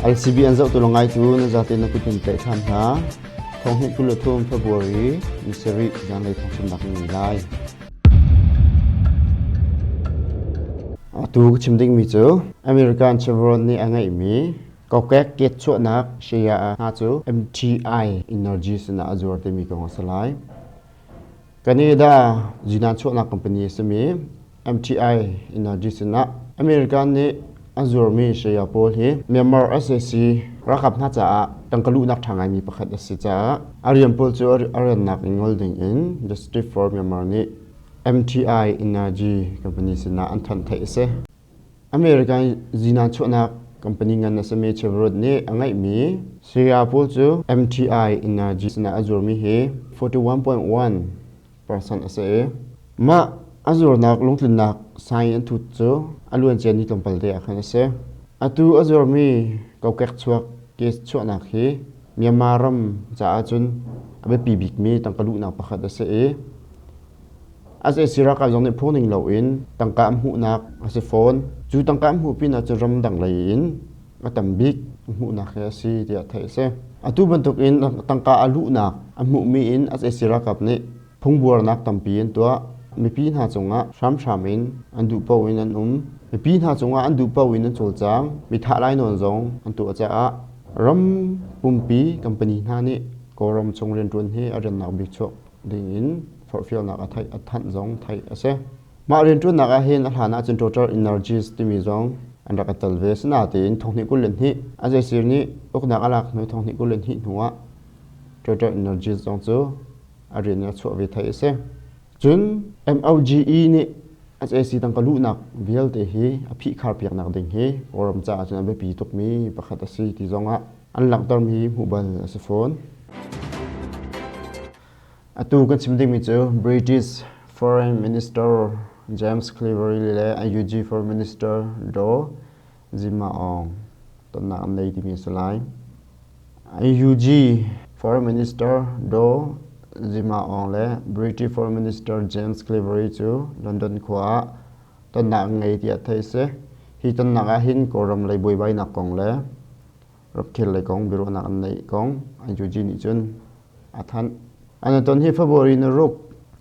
LCB an zohtu le ngaitu na zate na kut in tlaih ṭhan hna. Thonghnih 23 February ni sarih zanlei thawngchimnak in ngei lai. Atu ka chim dingmi cu American Chevron nih a ngeihmi kokek ket chuahnak share hna cu MTI Energy sinah a zuar timi kong a si lai. Canada zinan chuahnak company a simi MTI Energy sinah American nih an zuarmi saya pawl hi Myanmar sac ralkap hna caah tangka luhnak ṭha ngaimi pakhat a si caah a rian pawl cu a riannak in ngol ding in Justice for Myanmar nih MTI Energy company sinah an thanh theih a si. American zinan chuahnak company ngan a simi Chevron nih a ngeihmi saya pawl cu MTI Energy sinah a zuarmi hi 41.1% a si i mah a zuarnak lungtlinnak sign an thut cu a luancia ni tlawmpal te ah khan a si. Atu a zuarmi kokek chuak case chuahnak hi Myanmar ram caah cun a biapi bikmi tangka luhnak pakhat a si i Sac ralkap zong nih phungning loin tangka an hmuhnak a si fawn. Cu tangka an hmuh pinah cu ramdang lei in a tam bik hmuhnak hi a si tiah theih a si. Atu bantuk in tangka a luhnak a hmuhmi in sac ralkap nih phungbuarnak tampi an tuah. Mipi hna cungah hramhram in an duh paoh in an um. Mipi hna cungah an duh paoh in an cawlcang. Mi thah lainawn zong an tuah caah ram pumpi company hna nih Kawlram chung rianṭuan hi a riannak bik chuak ding in forhfialnak a theih a thanh zong theih a si. Mah rianṭuannak ah hin a hlan ahcun Total Energies timi zong an rak i tel ve. Asinain 2022 Azesir nih uknak a lak hnu 2022 hnu ah Total Energies zong cu a rian in a chuah ve theih a si. Cun MOGE nih SAC tangka luhnak vialte hi a phihkhar piaknak ding hi Kawlram caah cun a biapi tukmi pakhat a si ti zong ah an langhtermi hmuh bal a si fawn. Atu kan chim dingmi cu British Foreign Minister James Cleverly le NUG Foreign Minister Daw Zima Aung tonnak an nei timi a si lai. NUG Foreign Minister Daw Zima Aung le British Foreign Minister James Cleverly cu London khua ah tonnak an ngei tiah theih a si. Hi tonnak ah hin Kawlram lei buaibainak kong le ramkhel lei kong biaruahnak an neih kong NUG nih cun a thanh. An ton hi February ni ruk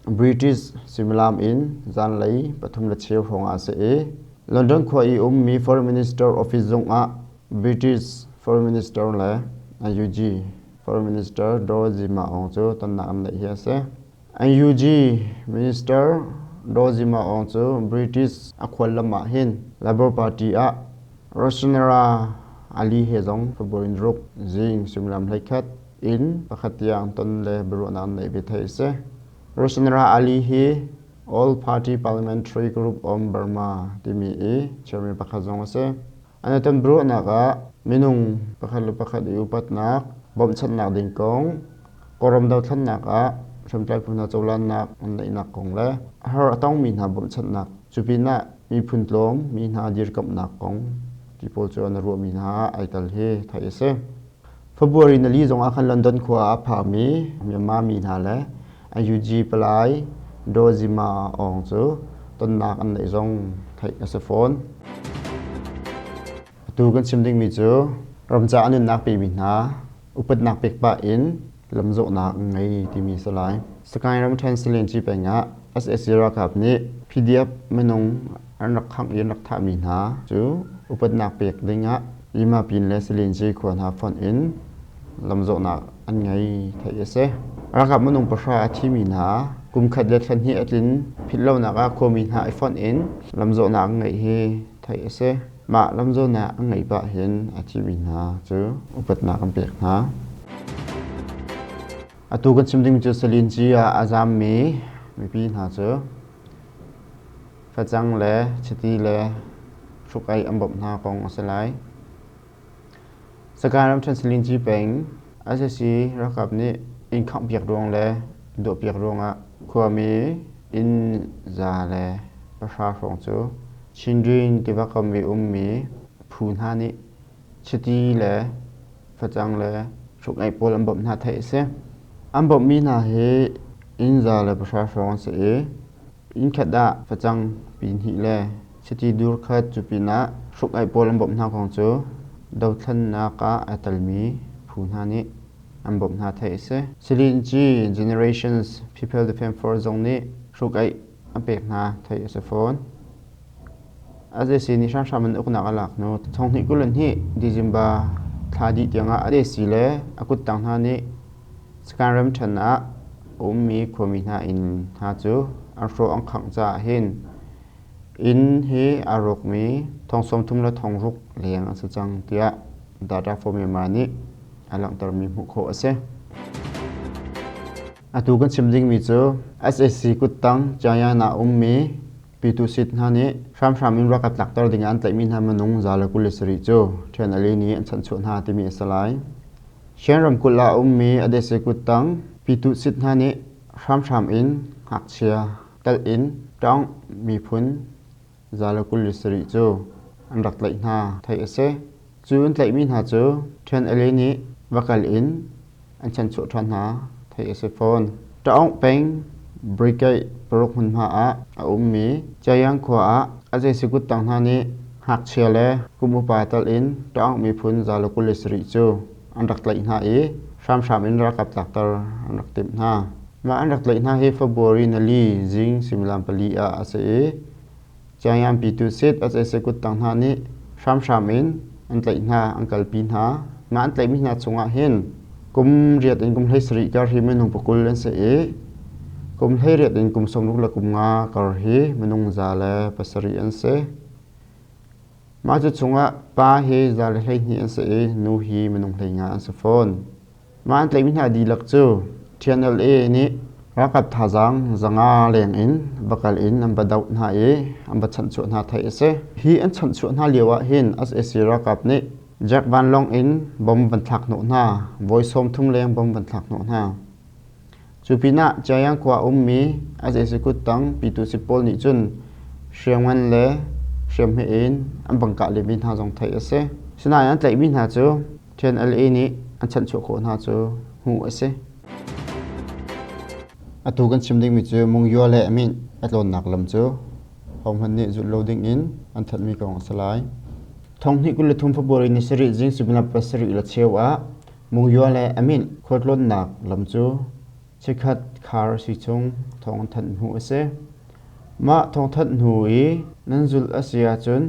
British suimilam in zanlei 3:15 hrawng ah a si i London khua i ummi Foreign Minister office zung ah British Foreign Minister le NUG Foreign Minister Daw Zima Aung cu tonnak an neih hi a si. NUG Minister Daw Zima Aung cu British a khuallam ah hin Labour Party ah Roshanara Ali he zong February ruk zing suimilam 11 in pakhat tiang ton le biaruahnak an neih ve theih a si. Roshanara Ali hi All Party Parliamentary Group on Burma timi i chairman pakhat zong a si. An i ton biaruahnak ah minung pakhat le pakhat i upatnak, bawmhchanhnak ding kong, Kawlram dothlennak ah hriamtlai phu hna cohlannak an neihnak kong le har a tongmi hna bawmhchanhnak, cu pinah miphun tlawm mi hna dirkamhnak kong ti pawl cu an ruahmi hna ah ai tel hi theih a si. February nali zong ah khan London khua ah a phakmi Myanmar mi hna le NUG palai Daw Zima Aung cu tonnak an neih zong theih a si fawn. Atu kan chim dingmi cu ramca a nunnak pemi hna upatnak pek pah in lamzawhnak ngei timi si lai. Sakaing ramṭhen Salingci peng ah sac ralkap nih PDF minung an rak khangh i an rak thahmi hna cu upatnak pek ding ah Yimapin le Salingci khua hna fonh in lamzawhnak an ngei theih a si. Ralkap minung 10 a thimi hna kum khat le thla hnih a tlin philhlonak ah khuami hna i fonh in lamzawhnak an ngeih hi theih a si. Mah lamzawhnak an ngeih pah hin a thimi hna cu upatnak an pek hna. Atu kan chim ding cu Salinci ah a zammi mipi hna cu facang le chiti le hruk-aih an bawmh hna kong a si lai. Sagaing ramṭhen Salinci peng sac ralkap nih inn khanghpiak ruang le dawhpiak ruangah khuami inn 110 hrawng cu Chindwin tiva kam i ummi phu hna nih chiti le facang le hruk-aih pawl an bawmh hna theih a si. An bawmhmi hna hi inn 110 hrawng an si i inn khat ah facang pi hnih le chiti dur khat cu pinah hruk-aih pawl an bawmh hna kong cu. Dothlennak ah aa telmi phu hna nih an bawmh hna theih a si. Silinci Generations People Defense Force zong nih hruk-aih an pek hna theih a si fawn. SAC nih hramhram in uknak a lak hnu 2022 December thla dih tiangah SAC le a kuttang hna nih Skan ramṭhen ah a ummi khuami hna inn hna cu an hrawh an khangh caah hin inn hi aa rawkmi thong 30 le thong ruk leng an si cang tiah Data for Myanmar nih a langhtermi hmuh khawh a si. Atu kan chim dingmi cu SAC kuttang China ah ummi Pyitusit hna nih hramhram in ralkap tlakter dingah an tlaihmi hna minung 127 cu ṭhen nih an chanhchuah hna timi a si lai. Shan ramkulh ah a ummi Adese kuttang Pyitusit hna nih hramhram in ngakchia telh in Taung miphun 127 cu an rak tlaih hna theih a si. Cu an tlaihmi hna cu ṭhen nih va kal in an chanchuah ṭhan hna theih a si fawn. Taung peng Brigade paruk hmunhma ah a ummi Chiang khua ah a zeisikut tang hna nih ngakchia le kum upa tal in Taung miphun 127 cu an rak tlaih hna i hramhram in ralkap tlakter an rak timh hna. Mah an rak tlaih hna hi February nali zing suimilam pali ah a si i Chiang Pyitusit sac kuttang hna nih hramhram in an tlaih hna, an kalpi hna. Mah an tlaihmi hna chungah hin kum riat in kum 17 kar hi minung pakul an si i kum 18 in kum 60 le kum nga kar hi minung 107 an si. Mah cu chungah pa hi 112 an si i nu hi minung 15 an si fawn. Mah an tlaihmi hna dihlak cu TNLA nih ralkap thazaang 500 leng in va kal in an va doh hna i an va chanhchuah hna theih a si. Hi an chanhchuah hna lio ah hin sac ralkap nih Jack vanlawng in bomb van thlak hnawh hna, voi 30 leng bomb van thlak hnawh hna. Cu pinah Chiang khua ummi sac kuttang Pyitusi pawl nih cun hriamngan le hriamhme in an bang kah lenmi hna zong theih a si. Sinain an tlaihmi hna cu TNLA nih an chanhchuah khawh hna cu hmuh a si. Atu kan chim dingmi cu Mungyua le Amint a tlawnnak lam cu hohmanh nih zulh lo dingin an thanhmi kong a si lai. 2023 February ni sarih zing suimilam pasarih le cheu ah Mungyua le Amint khualtlawnnak lam cu chikkhat khar si chung thawng thanh hnu a si. Mah thawngthanh hnu i nan zulh a si ahcun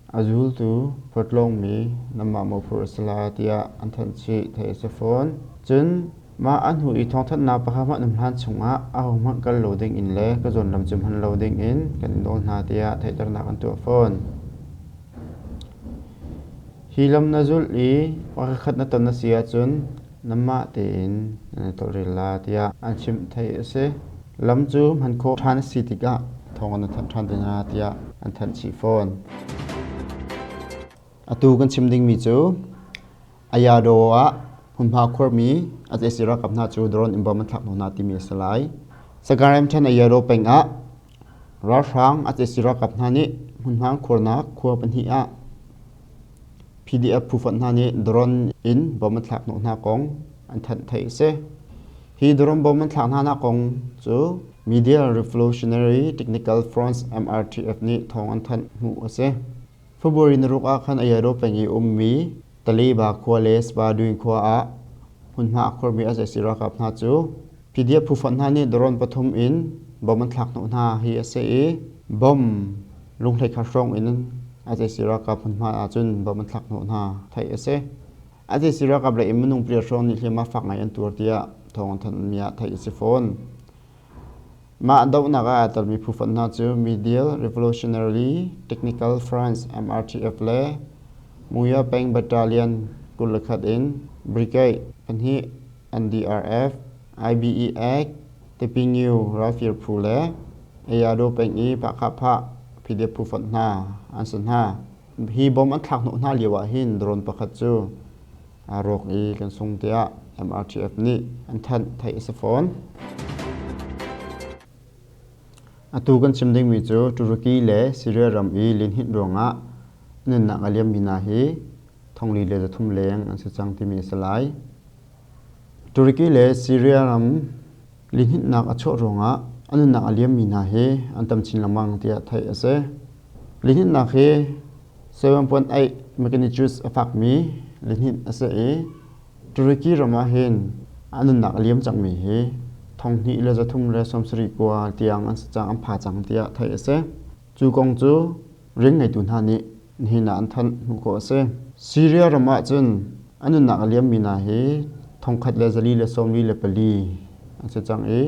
A zultu phawtlawngmi nanmah mawhphurh a si lai tiah an thanh chih theih a si fawn. Cun mah a hnu i thawngthanhnak pakhat hmanh um hlan chungah ahohmanh kal lo dingin le ka zawn lam cu hman lo dingin kan in nawl hna tiah theihternak an tuah fawn. Hi lam na zulh i pakhatkhat na ton a si ahcun nanmah tein nan i tawlrel lai tiah an chimh theih a si. Lam cu hman khawh ṭhan a si tikah thawng an thanh ṭhan te hna tiah an thanh chih fawn. Atu kan chim dingmi cu Ayadaw ah hmunhma khuarmi sac ralkap hna cu drone in bomb an thlak hna timi a si lai. Sagaing ramṭhen Ayadaw peng ah ralhrang sac ralkap hna nih hmunhma khuarnak khua pahnih ah PDF phufonh hna nih drone in bomb an thlak hnawh hna kong an thanh theih a si. Hi drone bomb an thlak hna nak kong cu Media Revolutionary Technical Front MRTF nih thawng an thanh hmuh a si. February naruk ah khan Ayado peng i ummi Taliba khua le Spadwin khua ah hmunhma a khuarmi sac ralkap hna cu PDF phufonh hna nih drone pathum in bomb an thlak hnawh hna hi a si i bomb lunghlei khat hrawng in sac ralkap hmunhma ahcun bomb an thlak hnawh hna theih a si. Sac ralkap lei in minung pariat hrawng nih hliamhma fak ngai an tuar tiah thawng an thanhmi ah theih a si fawn. Mah dohnak ah aa telmi phufonh hna cu Medial Revolutionary Technical France MRTF le Muya Peng Battalion 21 in Brigade pahnih NDRF, IBEAC, Tipingyu ralfir phu le Ayado peng i Pahkhahphah PDF phufonh hna an si hna. Hi bom an thlak hnawh hna lio ah hin drone pakhat cu aa rawk i kan sung tiah MRTF nih an thanh theih a si fawn. Atu kan chim dingmi cu Turkey le Syria ram i lihninh ruangah nunnak a liammi hna hi thongli le 300 leng an si cang timi a si lai. Turkey le Syria ram lihninhnak a chuah ruangah a nunnak a liammi hna hi an tam chin lengmang tiah theih a si. Lihninhnak hi 7.8 magnitude a fakmi lihninh a si i Turkey ram ah hin a nunnak a liam cangmi hi 2339 tiang an si cang, an pha cang tiah theih a si. Cu kong cu rian ngeitu hna nih nihin ah an thanh hmuh khawh a si. Syria ram ah cun a nunnak a liammi hna hi 1444 an si cang i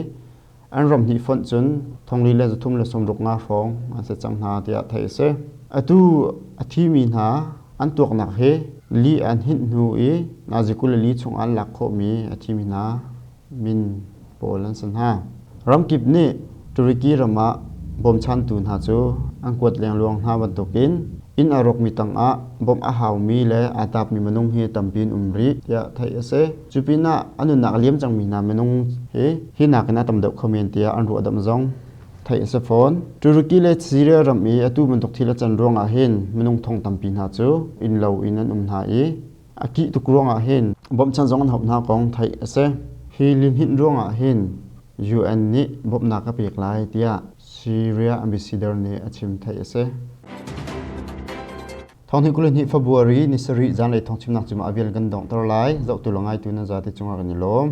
an ram hnih fonh cun 4365 hrawng an si cang hna tiah theih a si. Atu a thimi hna an tuaknak hi li an hinh hnu i nazi 24 chung an lak khawhmi a thimi hna min pawl an si hna. Ramkip nih Turkey ram ah bawmchantu hna cu an kuat lengluang hna bantukin inn a rawkmi tangah bawmh a haumi le aa tapmi minung hi tampi an um rih tiah theih a si. Cu pinah a nunnak a liam cangmi hna minung hi hi nakin a tam deuh kho men tiah an ruahdamh zong theih a si fawn. Turkey le Syria ram i atu bantuk thil a can ruangah hin minung thong tampi hna cu innlo in an um hna i a kih tuk ruangah hin bawmhchanh zong an hauh hna kong theih a si. Hi lihninh ruangah hin UN nih bawmhnak a pek lai tiah Syria ambassador nih a chim theih a si. Thonghnih 22 February ni sarih zanlei thawngchimnak cu a vial kan donghter lai. Zohtu le ngaitu nan zate cungah kan i lawm.